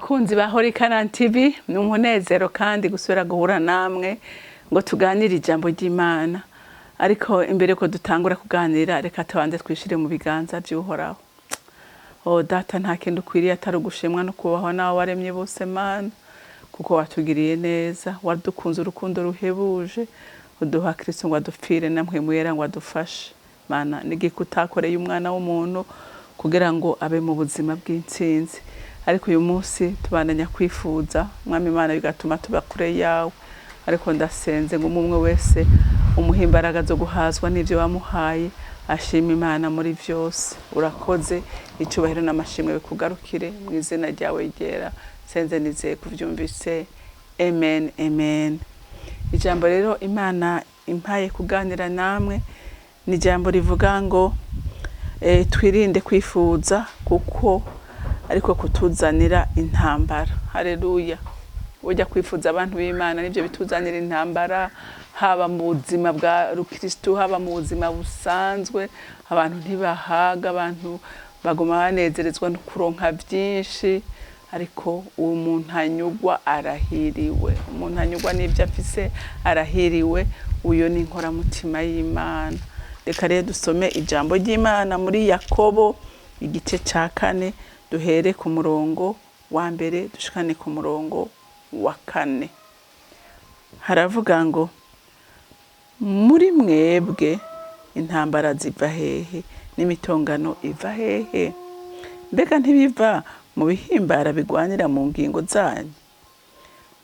Bakunzi ba Holy Canaan TV, ni umunezero kandi gusubira guhura namwe ngo tuganire ijambo ry'Imana. Ariko imbere ko dutangura kuganira, reka tubanze twishire mu biganza by'Uhoraho. O Data, nta kintu ukwiriye atari ugushimwa no kubahwa nawe waremye bose Mana, kuko watugiriye neza, wadukunze urukundo ruhebuje, uduha Kristo ngo adupfire namwe mwera ngo adufashe. Mana, nigiki utakoreye umwana w'umuntu kugira ngo abe mu buzima bw'intsinzi? Ariko uyu munsi tubandanya kwifuza, Mwami Imana, bigatuma tuba kure yawe. Ariko ndasenze ngo umwe umwe wese umuhe imbaraga zo guhazwa n'ibyo wamuhaye, ashima Imana muri byose. Urakoze, icyubahiro n'amashimwe bikugarukire mu izina ryawe ryera. Senze nizeye kubyumvise. Amen, amen. Ijambo rero Imana impaye kuganira namwe ni ijambo rivuga ngo twirinde kwifuza, kuko ariko kutuzanira intambara. Haleluya. Ujya kwifuza, abantu b'Imana, nibyo bituzanira intambara, haba mu buzima bwa rukristo, haba mu buzima busanzwe. Abantu ntibahaga, abantu baguma banezerezwa no kuronka byinshi. Ariko uwo muntu anyugwa arahiriwe, umuntu anyugwa n'ibyo afise arahiriwe, uyo ni inkoramutima y'Imana. Reka rero dusome ijambo ry'Imana muri Yakobo igice cya 4, duhere ku murongo wa 1 dushikane ku murongo wa 4. Haravuga ngo: "Muri mwebwe intambara ziva hehe, n'imitongano iva hehe? Mbega ntibiva mu bihimbara bigwanira mu ngingo zanyu?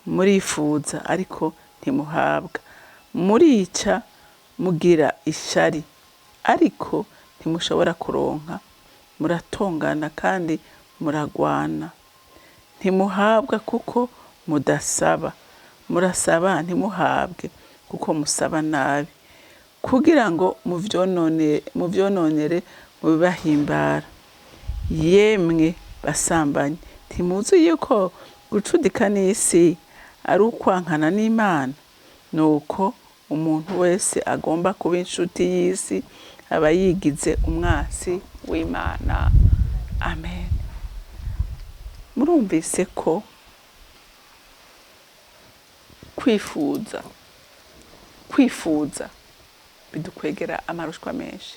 Murifuza ariko ntimuhabwa, murica, mugira ishari ariko ntimushobora kuronka, muratongana kandi muragwana. Ntimuhabwa kuko mudasaba, murasaba ntimuhabwe kuko musaba nabi, kugira ngo muvyononere mu bibahimbara. Yemwe basambanyi, ntimuzi yuko gucudika n'isi ari ukwankana n'Imana? Nuko umuntu wese agomba kuba inshuti y'isi aba yigize umwansi w'Imana." Amen. Murumvise ko kwifuza bidukwegera amarushwa menshi,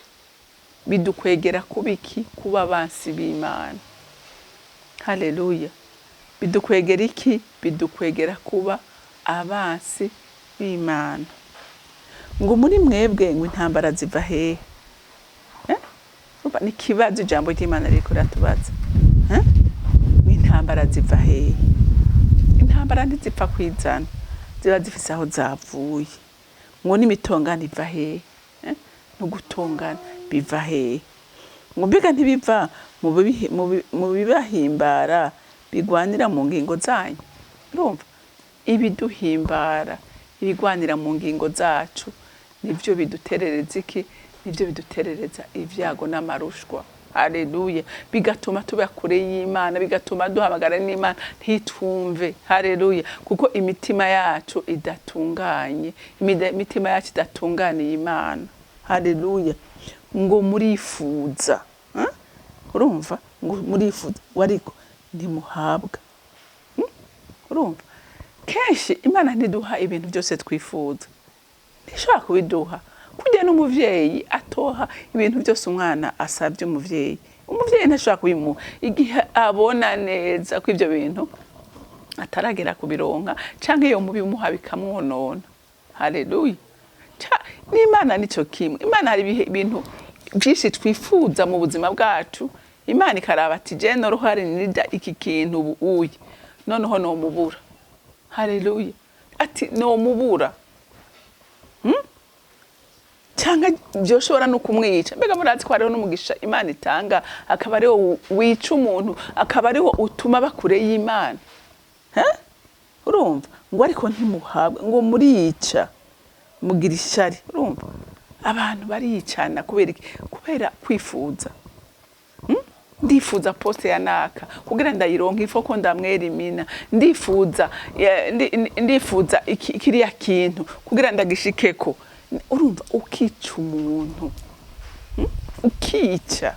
bidukwegera kuba iki? Kuba abansi b'Imana. Haleluya. Bidukwegera iki? Bidukwegera kuba abansi b'Imana. Ngo muri mwebwe ngo intambara ziva hehe? Eh? Urumva ni ikibazo ijambo ry'Imana ririko riratubaza. Eh? Ngo intambara ziva hehe? Intambara ntizipfa kwizana, ziba zifise aho zavuye. Ngo n'imitongano iva hehe? Eh? No gutongana biva hehe? Ngo mbega ntibiva mu bibahimbara bigwanira mu ngingo zanyu? Urumva, ibiduhimbara, ibigwanira mu ngingo zacu, nivyo biduterereza iki? Nivyo biduterereza ibyago n'amarushwa. Haleluya. Bigatuma tuba kure y'Imana, bigatuma duhamagara n'Imana ntitwumve. Haleluya. Kuko imitima yacu idatunganye, imitima yacu idatunganiye Imana. Haleluya. Ngo murifuza, eh? Urumva, ngo murifuza ariko ntimuhabwa. Urumva, kenshi Imana ntiduha ibintu byose twifuza, ntishobora kubiduha. Kurya n'umuvyeyi atoha ibintu byose umwana asabye umuvyeyi, umuvyeyi ntashobora kubimuha igihe abona neza ko ibyo bintu ataragera kubironka, canke iyo mubimuha bikamwonona. Haleluya. N'Imana nico kimwe. Imana hari ibintu byinshi twifuza mu buzima bwacu, Imana ikaraba ati: "Je noruhare nida iki kintu ubu uye noneho nomubura." Haleluya. Ati nomubura cyangwa byoshobora no kumwica. Mbega murazi ko hariho n'umugisha Imana itanga akaba ariwo wica umuntu, akaba ariwo utuma bakure y'Imana? Eh? Urumva ngo ariko ntimuhabwa, ngo murica, mugira ishari. Urumva, abantu baricana kubera iki? Kubera kwifuza. Ndifuza poste ya naka, kugira ndayironke ifo ko ndamwera imina. Ndifuza ndifuza kiriya kintu kugira ndagishikeko. Urumva, ukica umuntu. Ukica.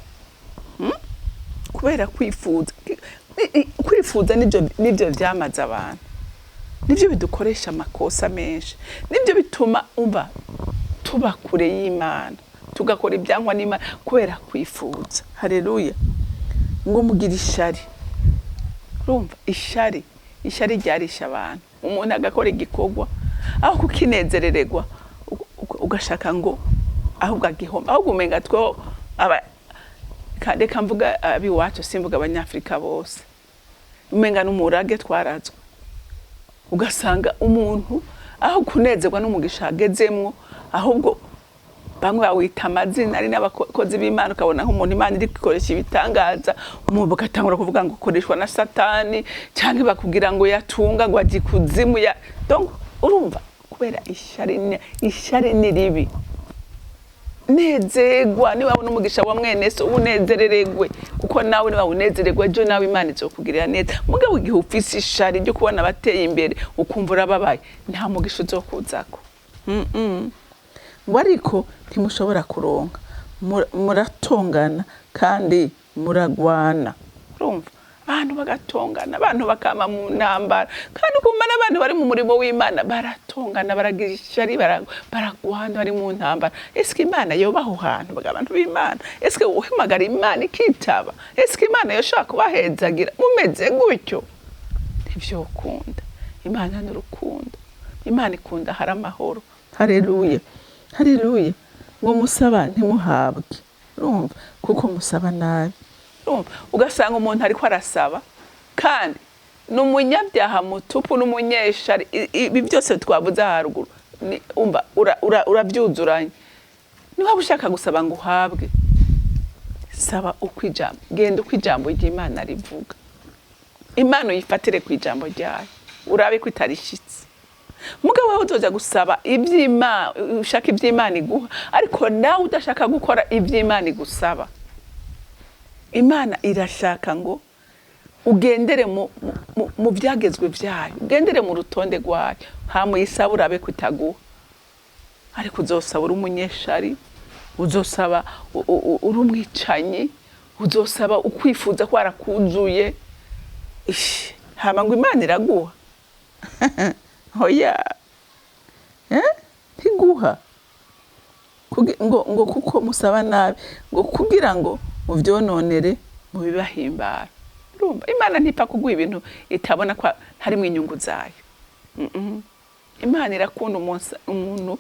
Kubera kwifuza. Kwifuza nibyo byamaze abantu, nibyo bidukoresha amakosa menshi, nibyo bituma umva tuba kure y'Imana, tugakora ibyangwa n'Imana kubera kwifuza. Haleluya. Ngo mugire ishari. Urumva ishari, ishari ryarisha abantu. Umuntu agakora igikorwa aho kukinezerererwa, ugashaka ngo ahubwo agihomba, ahubwo umenga two aba, reka mvuga abiwacu, simvuga Abanyafrika bose, umenga n'umurage twarazwe. Ugasanga umuntu aho kunezerwa n'umugisha agezemwo, ahubwo bamwe bawita amazina, ari n'abakozi b'Imana. Ukabona nk'umuntu Imana iri gukoresha ibitangaza, umuntu bagatangura kuvuga ngo ukoreshwa na Satani, cyangwa bakubwira ngo yatunga, ngo ajya ikuzimu ya. Donc urumva, kubera ishari. Ishari ni ribi. Nezerwa niba wabona umugisha wa mwene so, unezerererwe, kuko nawe niba unezererwa ejo, nawe Imana izokugirira neza. Mugabo igihe ufise ishari ryo kubona abateye imbere, ukumva urababaye, nta mugisha uzokuzako. Ngo ariko ntimushobora kuronka, muratongana kandi muragwana. Urumva abantu bagatongana, abantu bakama mu ntambara, kandi ukumva n'abantu bari mu murimo w'Imana baratongana, baragira ishari, baragwana, bari mu ntambara. Eske Imana yoba aho hantu? Baga abantu b'Imana, eske uhamagara Imana ikitaba? Eske Imana yoshobora kubahezagira mumeze gutyo? Ntivyokunda. Imana ni urukundo, Imana ikunda hari amahoro. Haleluya, haleluya. Ngo musaba ntimuhabwe, urumva, kuko musaba nabi. Urumva, ugasanga umuntu ariko arasaba kandi ni umunyabyaha mutupu n'umunyeshari. Ibi byose twavuze haruguru umva urabyuzuranye. Niba ushaka gusaba ngo uhabwe, saba uko ijambo, genda uko ijambo ry'Imana rivuga. Imana uyifatire ku ijambo ryayo, urabe ko itarishitse. Mugabo wowe uzoja gusaba iby'Imana, ushaka iby'Imana iguha, ariko nawe udashaka gukora iby'Imana igusaba. Imana irashaka ngo ugendere mu byagezwe byayo, ugendere mu rutonde rwayo, hama uyisaba, urabe ko itaguha. Ariko uzosaba uri umunyeshari, uzosaba uri umwicanyi, uzosaba ukwifuza ko warakuzuye. Ish, hama ngo Imana iraguha? Oya, eh? Ntiguha. Ngo kuko musaba nabi, ngo kugira ngo muvyononere mubibahimbara. Urumva, Imana ntipfa kuguha ibintu itabona ko harimo inyungu zayo. Imana irakunda umuntu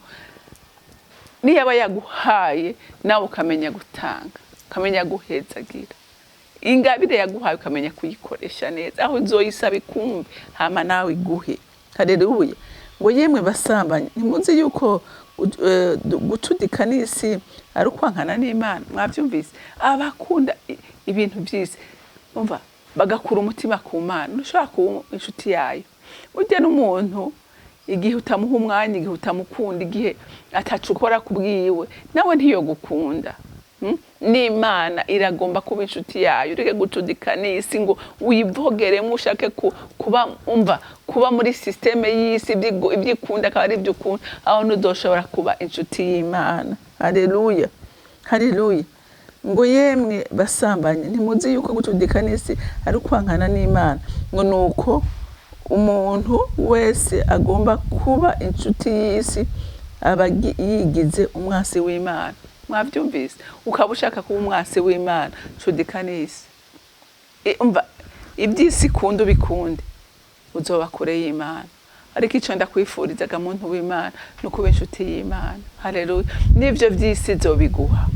niyaba yaguhaye, nawe ukamenya gutanga, ukamenya guhezagira ingabire yaguhaye, ukamenya kuyikoresha neza, aho uzoyisaba ikumve, hama nawe iguhe. Haleluya. Ngo yemwe basambanyi, ntimuzi yuko gucudika n'isi ari ukwankana n'Imana? Mwavyumvise? Abakunda ibintu by'isi, umva, bagakura umutima ku Mana, ntushobora kuba inshuti yayo. Burya n'umuntu igihe utamuha umwanya, igihe utamukunda, igihe ataco ukora kubwiwe, nawe ntiyogukunda. N'Imana iragomba kuba inshuti yayo. Ureke gucudika n'isi ngo uyivogeremo, ushake kuba, umva, kuba muri système y'isi, ibyikunda akaba ari ibyo ukunda. Aho ntuzoshobora kuba inshuti y'Imana. Haleluya, haleluya. Ngo yemwe basambanyi, ntimuzi yuko gucudika n'isi ari ukwankana n'Imana? Ngo nuko umuntu wese agomba kuba inshuti y'isi aba yigize umwasi w'Imana. Mwabyumvise? Ukaba ushaka kuba umwasi w'Imana, cudika n'isi. Umva, iby'isi ikunda ubikunde, uzoba kure y'Imana. Ariko icyo ndakwifurizaga, muntu w'Imana, ni ukuba inshuti y'Imana. Haleluya. N'ibyo by'isi izobiguha,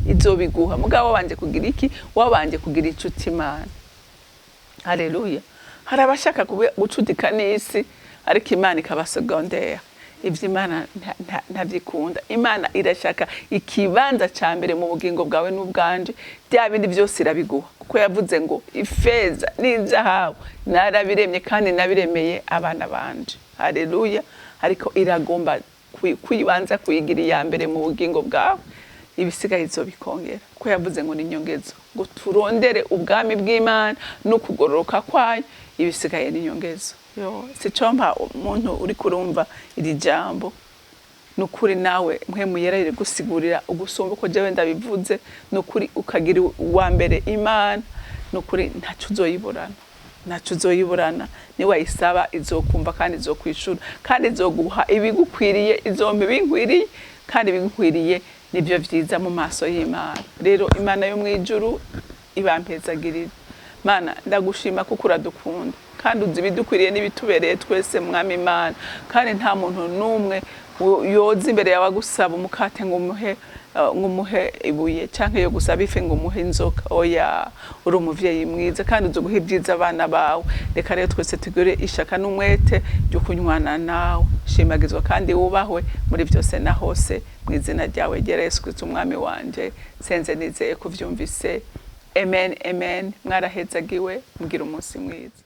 izobiguha, mugabo wabanje kugira iki? Wabanje kugira inshuti Imana. Haleluya. Hari abashaka gucudika n'isi, ariko Imana ikaba secondaire. Ivyo Imana ntavyikunda. Imana irashaka ikibanza ca mbere mu bugingo bwawe n'ubwanje. Bya bindi byose irabiguha, kuko yavuze ngo ifeza n'izahabu narabiremye kandi nabiremeye abana banje. Haleluya. Ariko iragomba kuyibanza kuyigira iya mbere mu bugingo bwawe, ibisigaye izobikongera, kuko yavuze ngo ni inyongezo, ngo turondere ubwami bw'Imana no kugororoka kwayo, ibisigaye ni inyongezo. Yo, sicompa umuntu uri kurumva iri jambo, nukuri nawe Mpwemu Yera riri gusigurira ugusumba uko jewe ndabivuze. Nukuri ukagira uwa mbere Imana. Ni ukuri ntaco uzoyiburana, ntaco uzoyiburana. Niwayisaba izokumva kandi izokwishura kandi izoguha ibigukwiriye, izompa ibinkwiriye, kandi ibigukwiriye nibyo vyiza mu maso y'Imana. Rero Imana yo mw'ijuru ibampezagirire. Mana, ndagushima kuko uradukunda kandi uzi ibidukwiriye n'ibitubereye twese, Mwami Imana. Kandi nta muntu n'umwe yoza imbere yawe agusaba umukate ngo umuhe ibuye, canke yo gusaba ifi ngo umuhe inzoka. Oya, uri umuvyeyi mwiza kandi uzi guha ibyiza abana bawe. Reka rero twese tugire ishaka n'umwete ryo kunywana nawe. Shimagizwa kandi wubahwe muri byose na hose, mu izina ryawe ryera Yesu Kristo Umwami wanje nsenze nizeye kuvyumvise. Amen, amen. Mwarahezagiwe, mugira umunsi mwiza.